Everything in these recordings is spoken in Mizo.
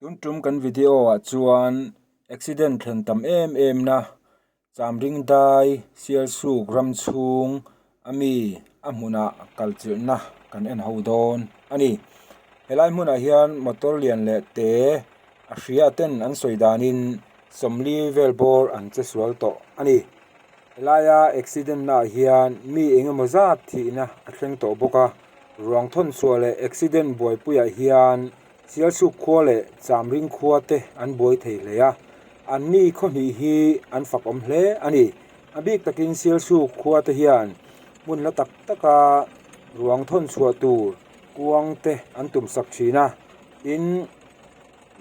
Tun tum kan video ah chuan accident thlen tam em em na chamring dai sialsuk ram chhung ami a hmunah kal chilh na kan en ho dawn a ni helai hmunah hian motor lian leh te a hria ten an sawi danin 40 vel bawr an che sual tawh a ni helaia accident naah hian mi engemaw zat thihna a thleng tawh bawk a ruang thawn chhuah leh accident buaipuiah hian. Sialsuk khua leh Chamring khua te an buai thei hle a, an ni khaw hnih hi an fak awm hle a ni. A bik takin Sialsuk khua te hian hmun hla tak taka ruang thawn chhuah tur kuang te an tum sak thin a, tin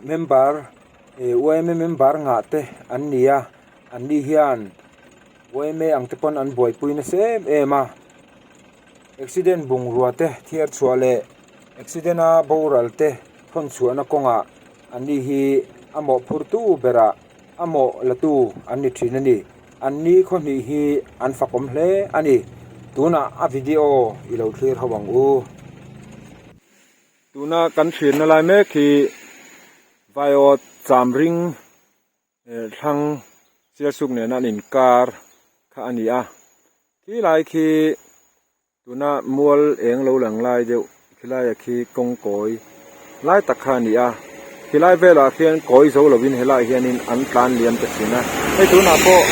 member yma member ngah te an ni a, an ni hian yma ang te pawn an buaipui nasa em em a. Accident bungrua te thiar chhuah leh accident a boral te thawn chhuahna kawngah an ni hi a mawhphurtu berah a mawh la tu an ni thin a ni. An ni khaw hnih hi an fakawm hle a ni. Tunah a video i lo thlir ho ang u. Tuna kan thirna lai mek hi Vaiawt Chamring thlang Sialsuk nena an inkar kha a ni a. Khi lai khi tuna mual eng lo lang lai deuh khi laia khi kawng kawi lai tak kha a ni a khi lai velah khian kawi zo lovin helaiah hianin an tlan liam ta thin a hei tunah pawh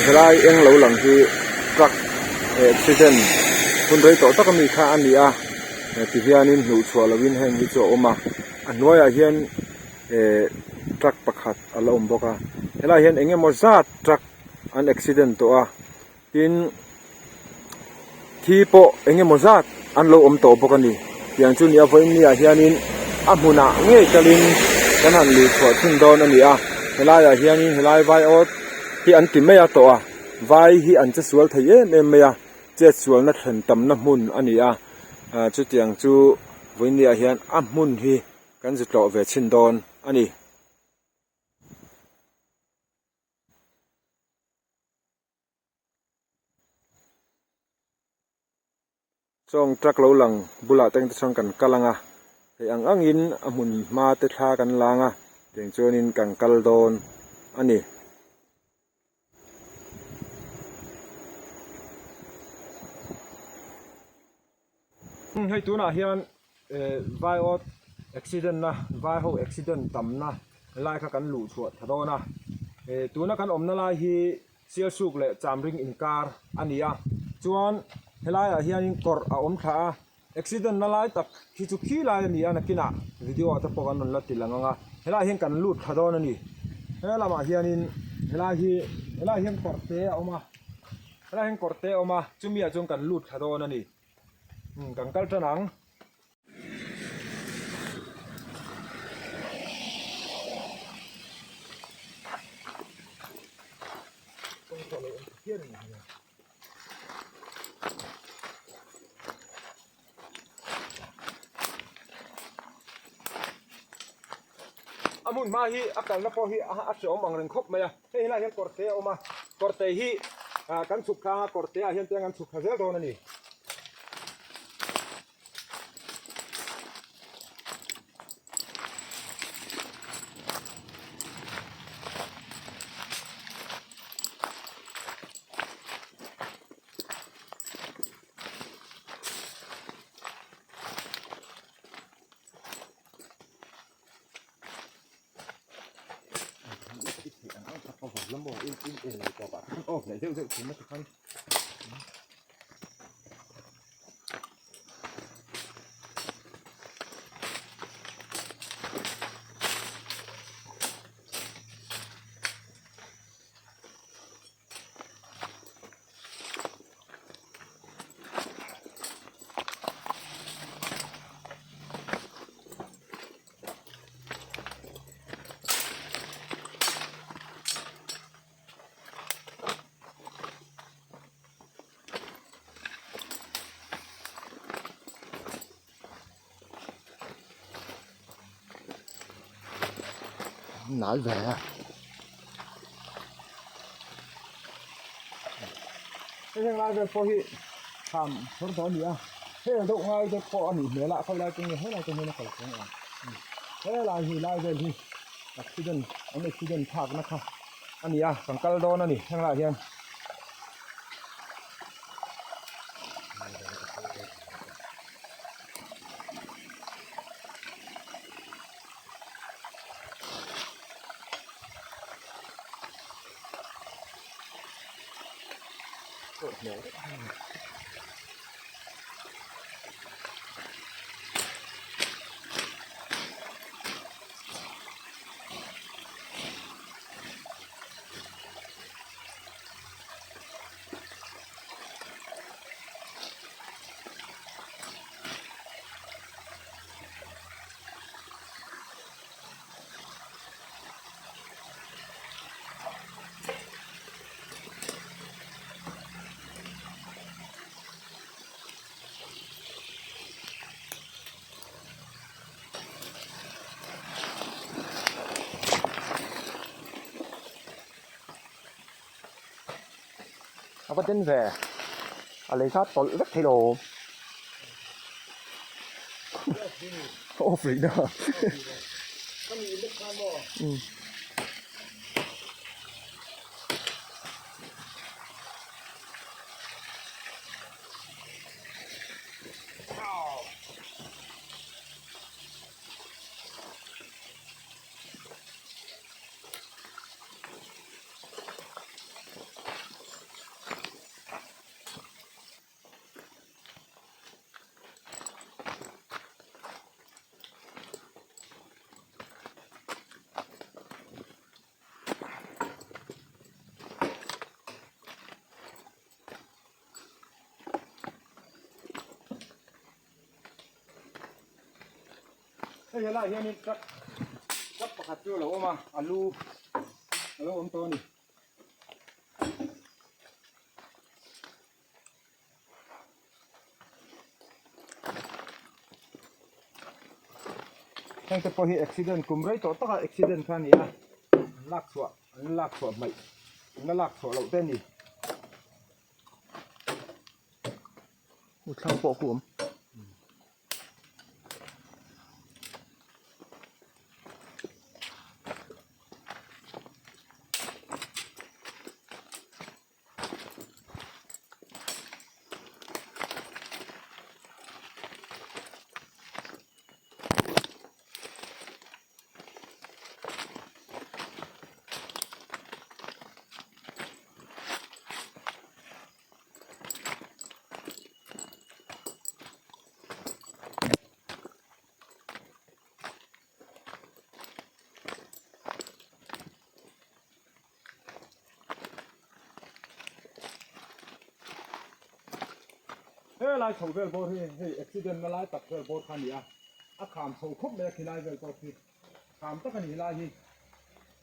helai eng lo lang hi truck accident hun rei tawh tak ami kha a ni a tihianin hnuh chhuah lovin heng hi chu a awm a a hnuaiah hian eh truck pakhat a la awm bawk a helaiah hian eng emaw zat truck an accident tawh a. Tin, thi pawh eng emaw zat an lo awm tawh bawk a ni. Tiang chu ni a vawiin ni ah hianin a hmunah ngei kalin kan han luh chhuah thin dawn a ni a. Helaiah hianin helai vai awt hi an ti mai a tawh a, vai hi an che sual thei em em mai a, chet sualna thlen tamna hmun a ni a. Chutiang chu vawiin ni ah hian a hmun hi kan zu tlawh ve chhin dawn a ni. Chawng truck lo lang bulah te chuan kan kal ang a hei ang angin a hmun hma te thla kan lang a tiang chuanin kan kal dawn a ni. Hei tunah hian vai awt accident na vai ho accident tamna lai kha kan luh chhuah tha dawn a tuna kan awmna lai hi Sialsuk leh Chamring inkar a ni a chuan helaiah hianin kawrh a awm thla a accident na lai tak hi chu khi lai a ni a nakinah video ah te pawh kan rawn la ti lang ang a helaiah hian kan lut thla dawn a ni he lamah hianin helai hi helaiah hian kawrh te a awm a helaiah hian kawrh te a awm a chumi ah chuan kan lut thla dawn a ni. Kan kal tan ang. A hmun hma hi a kalna pawh hi a hreawm ang reng khawp mai a. Hei helaiah hian kawrte a awm a, kawrte hi kan chhuk thlang a, kawrte ah hian tiang an chhuk thla zel dawn a ni. Nal ve a. Hei heng lai vel pawh hi kham thawr tawh a ni a, hel deuh ngai te pawh a nih hmel a, khawi lai te nge helai te hian a kal chhawng ang. Helai hi lai vel hi accident an accident phakna kha a ni a kan kal dawn a ni heng lah hian. A va den ve a lei kha tawlh vek thei lo off rih na umm. Hei helaiah hianin truck truck pakhat chu a lo awm a a lu a lo awm tawh a ni. Heng te pawh hi accident kum rei tawh taka accident kha a ni a an lak chhuah an lak chhuah hmaih an la lak chhuah loh te a ni. Thlang pawh khu a awm. He lai chho vel bawr hi hei accident na lai tak vel bawr kha a ni a, a kham chho khawp mai a khilai vel pawh khi kham tak a ni helai hi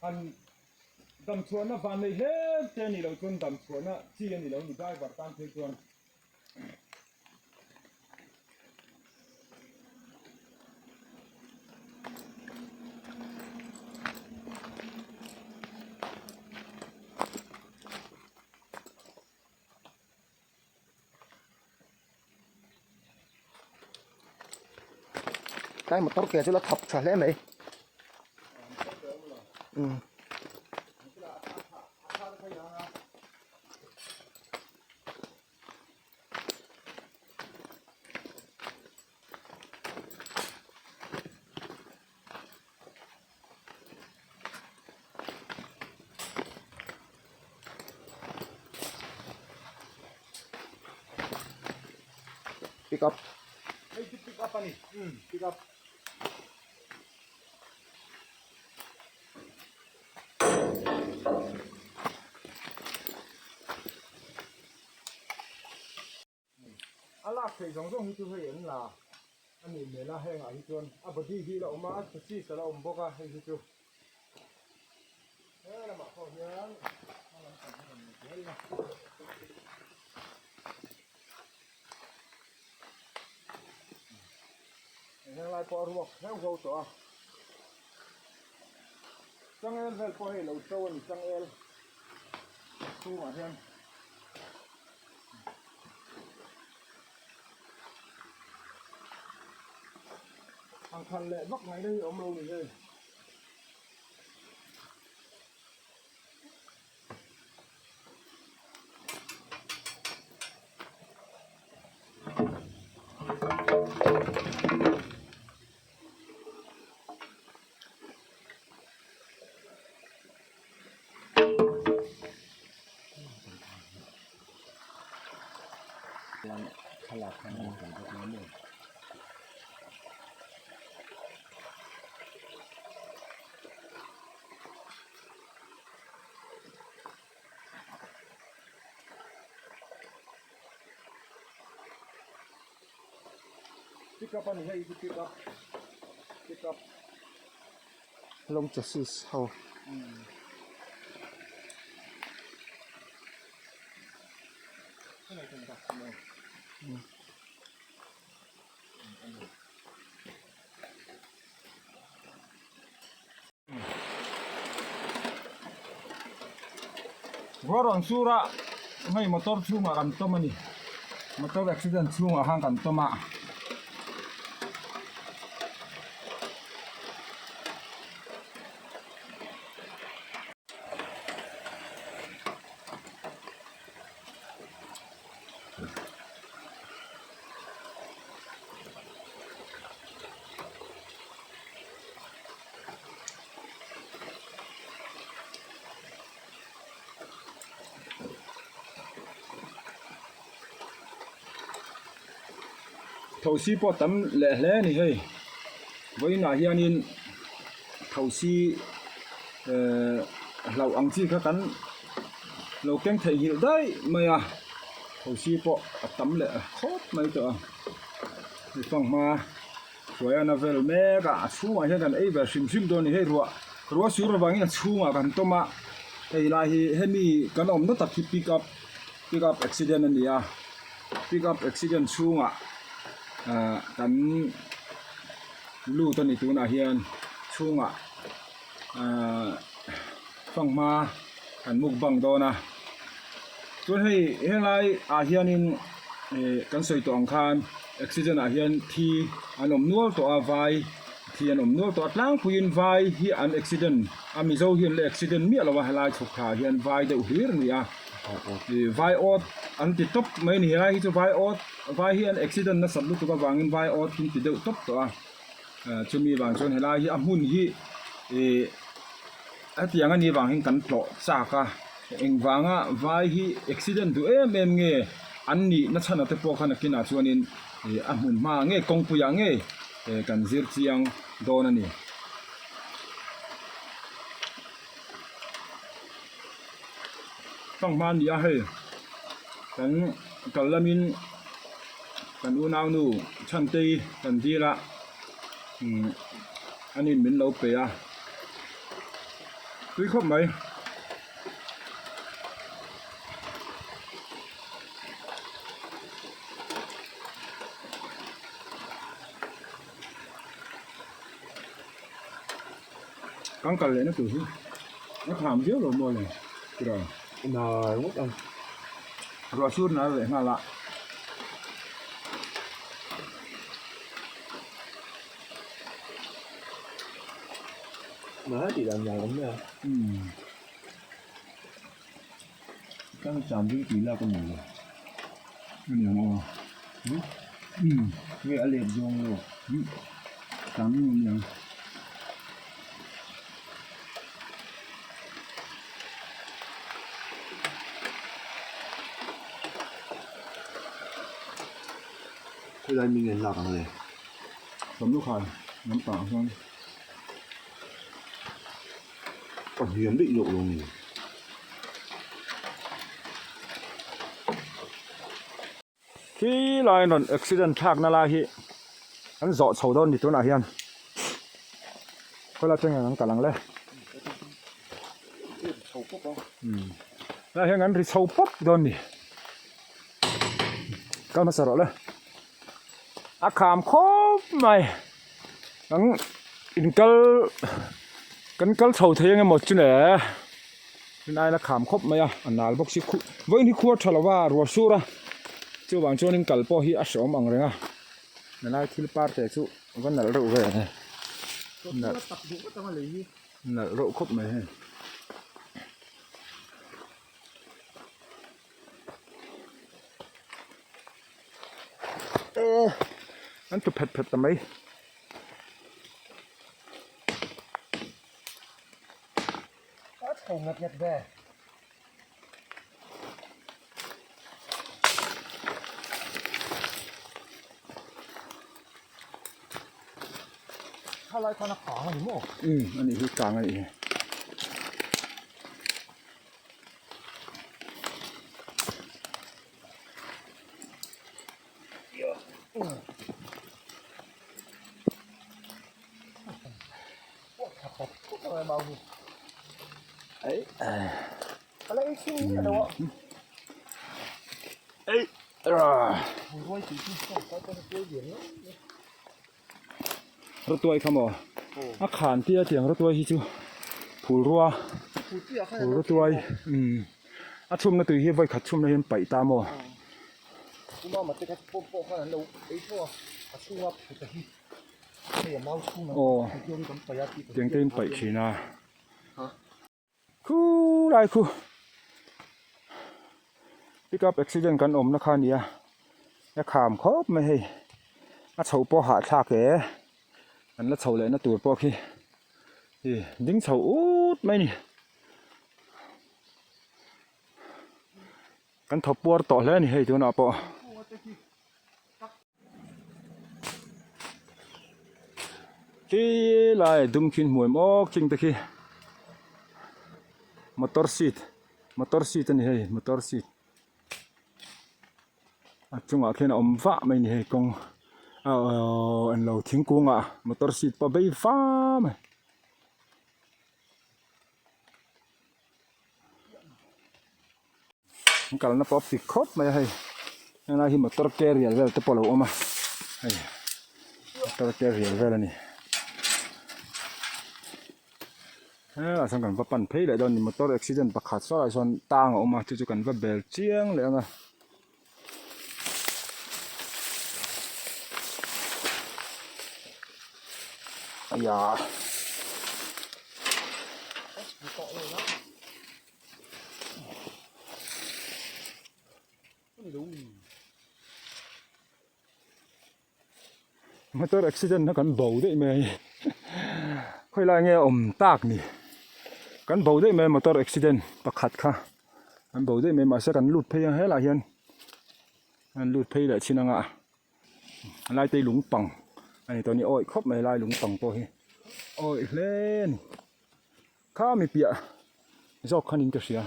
han damchhuahna van nei hle te a nih loh chuan damchhuahna chi a ni lo ni driver tan phei chuan. Tlai motor ke chu la thap tha hle mai umm. Pick up. Hei chu pick up a ni. Umm pick up. A lak theih zawng zawng hi chu hei an la a nih hmel a hengah hi chuan a body hi la awm a chassis a la awm bawk a hei hi chu he lamah pawh hian hma lam pang hi rawn ni zel a. Heng lai pawh a ruak hreuh hreuh tawh a changel vel pawh hei lo to a ni changel chhungah hian. Han khalh leh vak ngaihna hi a awm lo ni hei. Pick up a ni hei hi pick up pick up Long chassis ho. Ruah rawn sur a hei motor chhungah kan tawm a ni motor accident chhungah khan kan tawm a. Thosi pawh tam leh hle a ni hei vawiinah hianin thosi ehh hlauh ang chi kha kan lo keng theihnghilh daih mai a thosi pawh a tam leh khawp mai tawh a hei fanghma. Hruaiana vel mek a a chhungah hian kan ei ve hrim hrim dawn a ni hei ruah ruah sur avangin a chhungah kan tawm a hei lai hi hemi kan awmna tak hi pick up pick up accident a ni a pick up accident chhungah ahh kan lut a ni tunah hian chhungah ahh fanghma kan mukbang dawn a chuan hei helai ah hianin ih kan sawi tawh ang khan accident ah hian thi an awm nual tawh a vai thi an awm nual tawh a tlangpuiin vai hi an accident a mizo hi an la accident miah lo a helai chhuk thla ah hian vai deuh hlir a ni a ih vai awt an ti tawp mai a ni helai hi chu vai awt vai hi an accident nasat lutuk avangin vai awt hi an ti deuh tawp tawh a ah chumi vang chuan helai hi a hmun hi ih. Hetiang a nih vangin kan tlawh chak a, engvanga vai hi accident duh em em nge an nih na chhan ate pawh kha nakinah chuanin ih a hmun hma nge kawngpuiah nge kan zir chiang dawn a ni. Fanghma a ni a hei kan kal lamin kan unaunu Chhantei kan dil a umm anin min lo pe a. Tui khawp mai. Kan kal lehna tur hi a kham viau lo maw le tiraw? Nai ngawt ang. Ruah sur nal leh nghal a. Mahse tih dan dan awm mai a. Umm. Tlang cham ding tui lak a ni lo. A ni ang aw. Umm. Nge a let zawng lo. Umm. Cham ding a ni ang. Khawilai mi nge lak ang le? Sawmlukhai lampang ah chuan. A hniam daih loh lo ni. Khi laiin rawn accident thlakna lai hi an zawh chho dawn ni tunah hian khawilai atangin an kal ang le. Helai hian an ri chho pawp dawn ni. Kal hmasa rawh le. A kham khawp mai kan inkal kan kal chho thei ang emaw chu le tin aia kham khawp mai a a nal bawk si khu vawiin hi khua tha lo va ruah sur a chuvang chuan in kal pawh hi a hreawm ang reng a helai thil par te chu. Va nalh reuh ve hei. Nalh nalh reuh khawp mai hei. An tlu phet phet ta mai. A chho ngat ngat ve. Thalai khan a kang a ni maw? Umm a nih hi kang a nih hi. Rawtuai kha maw a khan tia tiang rawtuai hi chu phulrua phul rawtuai umm a chhumna tui hi vawi khat chhumna hian paih ta maw. Aw tiang te in paih thin a khulai khu pickup accident kan awmna kha a ni a a kham khawp mai hei a chhoh pawh hahthlak e an la chho lehna tur pawh khi ih ding chho ut mai a ni. Kan thaw puar tawh hle a ni hei tunah pawh. Khi lai dum khi hmuai mawk ching te khi motor seat motor seat a ni hei motor seat a chungah khian a awm vah mai a ni hei kawng ahh englo thingkung ah motor seat pawh a bei va mai. An kalna pawh a pik khawp mai a hei helai hi motor carrier vel te pawh a lo awm a hei motor carrier vel a ni helaiah sawn kan va pan phei leh dawn a ni motor accident pakhat saw ah sawn tang a awm a chu chu kan va bel chiang leh ang a. Aiah. Motor accident na kan bo daih mai khawi lai nge awm tak ni kan bo daih mai motor accident pakhat kha kan bo daih mai mahse kan lut phei ang helaiah hian an lut phei leh chin anga lai te lung pang a ni tawh a ni awih khawp mai lai lung pang pawh hi awih hle a ni. Kha mi piah zawk khan in ka hria.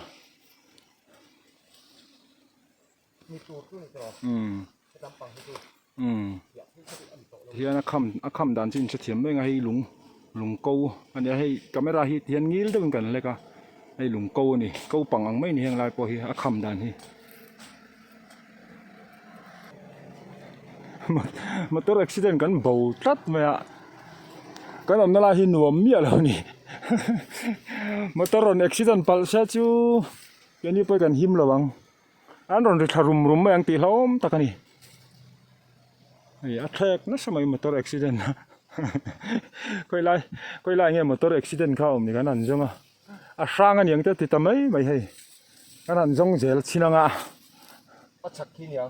Umm tihian a kham a kham dan chu in hrethiam mai ang a hei lung lung ko a nia hei camera hi tihian ngil deuhin kan lek a hei lung ko a ni ko pang ang mai a ni heng lai pawh hi a kham dan hi motor accident kan bo tlat mai a kan awmna lai hi nuam miah lo a ni motor rawn accident palh se chu keini pawh hi kan him lo ang an rawn ri thla rum rum mai ang tih hlauhawm tak a ni hei a thlek nasa mai motor accident khawilai khawilai nge motor accident kha a awm ni kan han zawng a. A hrang a niang te ti ta mai mai hei kan han zawng zel chin anga a chak khi nia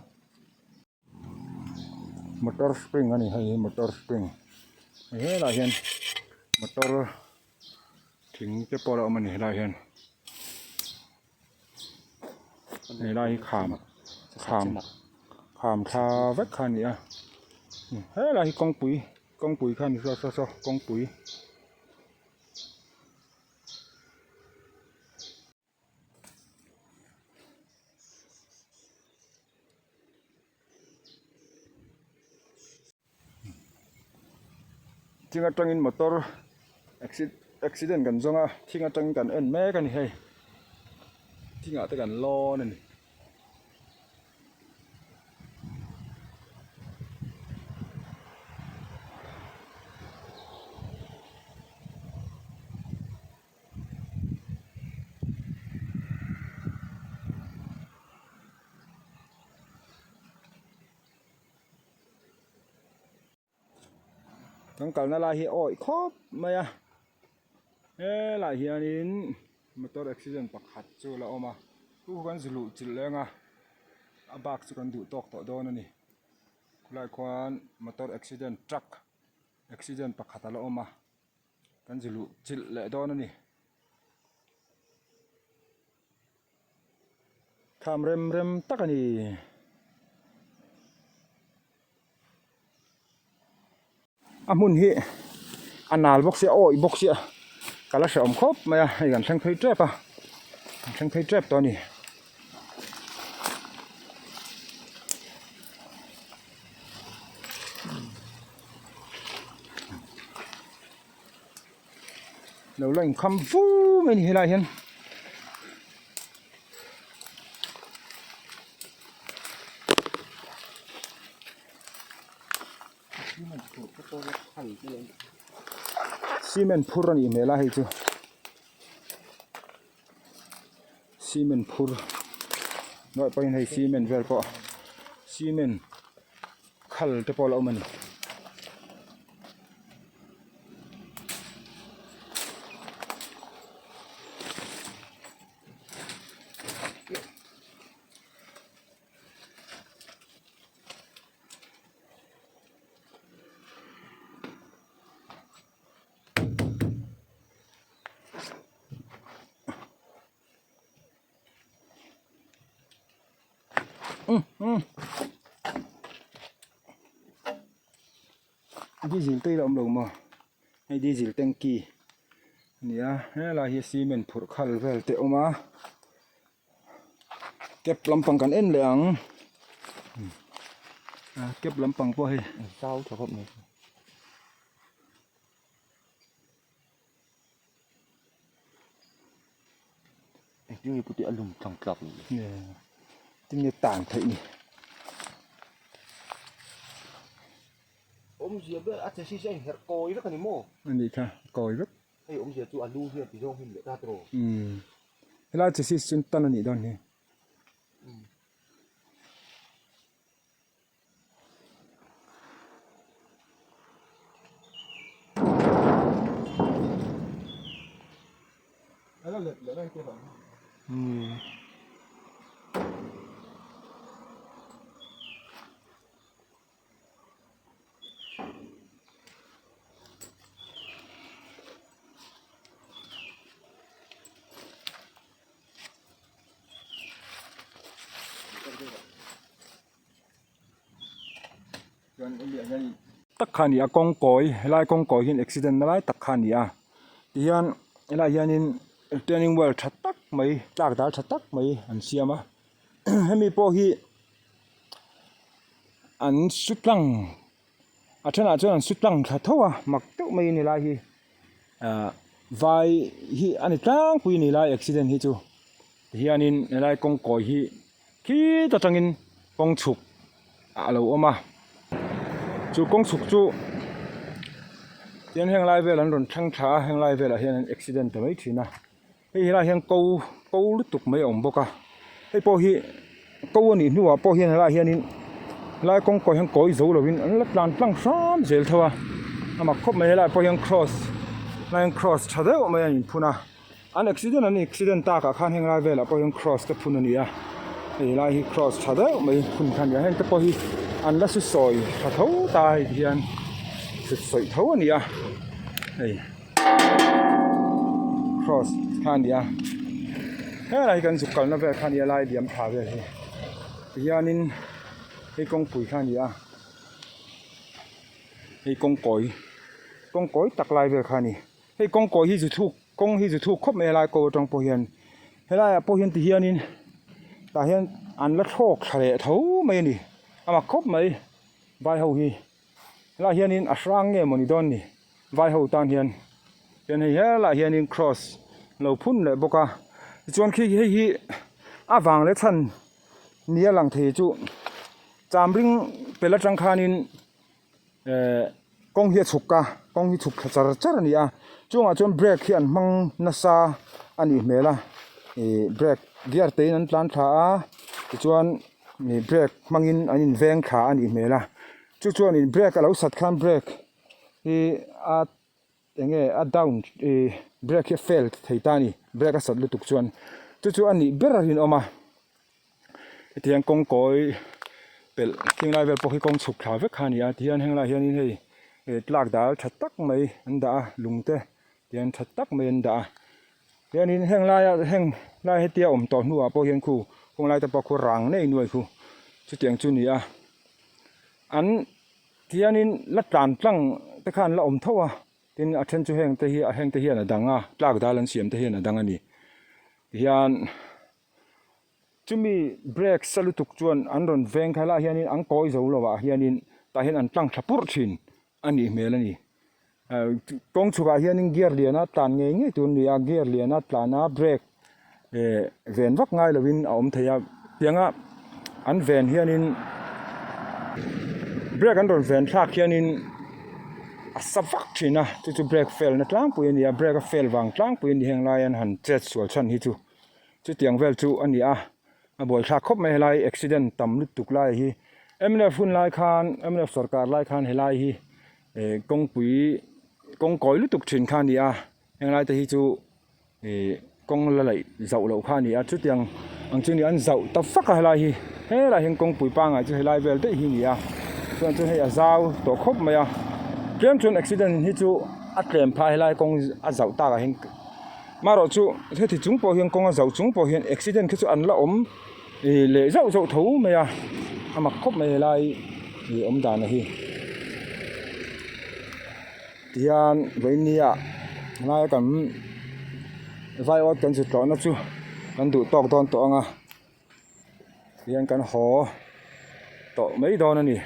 motor spring a ni hei hi motor spring helaiah hian motor thing te pawh a awm a ni helaiah hian helai hi kham kham kham thla vek kha a ni a helai hi kawngpui kawngpui kha a ni saw saw saw kawngpui. Thing atangin motor accident kan zawng a thing atangin kan en mek a ni hei thingah te kan lawn a ni. Kan kalna lai hi a awih khawp mai a helaiah hianin motor accident pakhat chu a la awm a chu kan zu luh chilh leng a a bak chu kan duh tawk tawh dawn a ni khulaiah khuan motor accident truck accident pakhat a la awm a kan zu luh chilh leh dawn a ni. Tham rem rem tak a ni. A hmun hi a nal bawk sia a awih bawk sia ka la hrehawm khawp mai a hei kan thleng phei tep a kan thleng phei tep tawh a ni. Lo la inkham fu mai a ni helaiah hian. Cement phur a nih hmel a hei chu cement phur nuaih pawhin hei cement vel pawh cement khal te pawh a la awm a ni. Diesel te hi a awm lo maw hei diesel tanky a ni a helai hi cement phurh khal vel te a awm a cab lampang kan en leh ang cab lampang pawh hei zau tha khawp mai. Engtin nge pute a lum tlang tlak ni le? Engtin nge tan theih ni? Awmzia ber a chassis a inherh kawi vek a ni maw? A nih kha, kawi vek. Hei awmzia chu a lu hian ti zawng him leh ta tawh. Umm, helai chassis chu tan a nih dawn hi. Tak kha a ni a kawng kawi helai kawng kawi hian accident na lai tak kha a ni a tihian helaiah hianin turning wheel tha tak mai tlak dal tha tak mai an siam a hemi pawh hi an su tlang a thenah chuan an su tlang thla tho a mak deuh maiin helai hi ahh vai hi a ni tlangpui a ni lai accident hi chu tihianin helai kawng kawi hi Khit atangin kawng chhuk a lo awm a, chu kawng chhuk chu tihian heng lai vel an rawn thleng thla a, heng lai velah hian an accident ta mai thin a, hei helaiah hian ko ko lutuk mai a awm bawk a, hei pawh hi ko a nih hnuah pawh hian helaiah hianin helai kawng kawi hian kawi zo lovin an la tlan tlang hram zel tho a, a mak khawp mai helaiah pawh hian cross helaiah hian cross tha deuh mai a inphun a. An accident an accident tak ah khan heng lai velah pawh hian cross te phun a ni a, hei lai hi cross tha deuh mai phun kha a ni a, heng te pawh hi an la su sawi tha tho ta a hei ti hian su sawi tho a ni a, hei cross kha a ni a, helai hi kan zuk kalna vel kha a ni a lai liam thla vel hi tihianin hei kawngpui kha a ni a, hei kawngkawi kawngkawi tak lai vel kha a ni. Hei kawng kawi hi zu thuk kawng hi zu thuk khawp mai helai ko atang pawh hian helaiah pawh hian ti hianin tah hian an la thlawk thla leh tho mai a ni a mak khawp mai vai ho hi helaiah hianin a hrang nge mawni dawn ni vai ho tan hian hian hei helaiah hianin cross lo phun leh bawk a tichuan khi hei hi a vang leh chhan nia lang thei chu chamring pel atang khanin. Ehh kawng hi a chhuk a kawng hi chhuk thla char char a ni a chungah chuan brake hi an hmang nasa a nih hmel a ihh brake gear te in an tlan thla a tichuan ih brake hmangin an inveng thla a nih hmel a chu chuanin brake a lo sat khan brake. hi a eng nge a down ih brake hi a fail thei ta a ni brake a sat lutuk chuan chu chu a nih ber a rinawm a heti hian kawng kawi pelh khing lai vel pawh khi kawng chhuk thla vek kha a ni a tihian heng laiah hianin hei ih tlak dal tha tak mai an dah a lung te tihian tha tak mai an dah a tihianin heng laia heng lai hetia awm tawh hnuah pawh hian khu kawng lai te pawh khu rang nei nuai khu chutiang chu a ni a an tihianin la tlan tlang te khan la awm tho a tin a then chu heng te hi a heng te hian a dang a tlak dal an siam te hian a dang a ni tihian chumi brake sa lutuk chuan an rawn veng kha lai hianin an kawi zo lo ah hianin tah hian an tlang thla purh thin a nih hmel a ni kawng chhukah hianin gear liana tlan ngei ngei tur a ni a gear liana tlan a brake eh ven vak ngai lovin a awm thei a tianga an ven hianin brake an rawn ven thlak hianin a sa vak thin a chu chu brake fail na tlangpui a ni a brake a fail vang tlangpui a ni heng lai an han chet sual chhan hi chu chutiang vel chu a ni a a buaithlak khawp mai helai accident tam lutuk lai hi mnf hun lai khan mnf sawrkar lai khan helai hi eh kawngpui kawng kawi lutuk thin kha a ni a henglai te hi chu ih kawng la laih zauh loh kha a ni a chutiang ang chu ni an zauh ta vak a helai hi helaiah hian kawngpui pangngai chu helai vel daih hi a ni a chuan chu hei a zau tawh khawp mai a tlem chuan accident hi chu a tlem phah helai kawng a zauh takah hian. Marawh chu heti chung pawh hian kawng a zauh chung pawh hian accident khi chu an la awm ih leh zauh zauh tho mai a a mak khawp mai helai ih awm dan a hi tihian vawinia helaia kan vai awt kan zut tlawhna chu kan duh tawk dawn tawh ang a tihian kan haw tawh mai dawn a ni.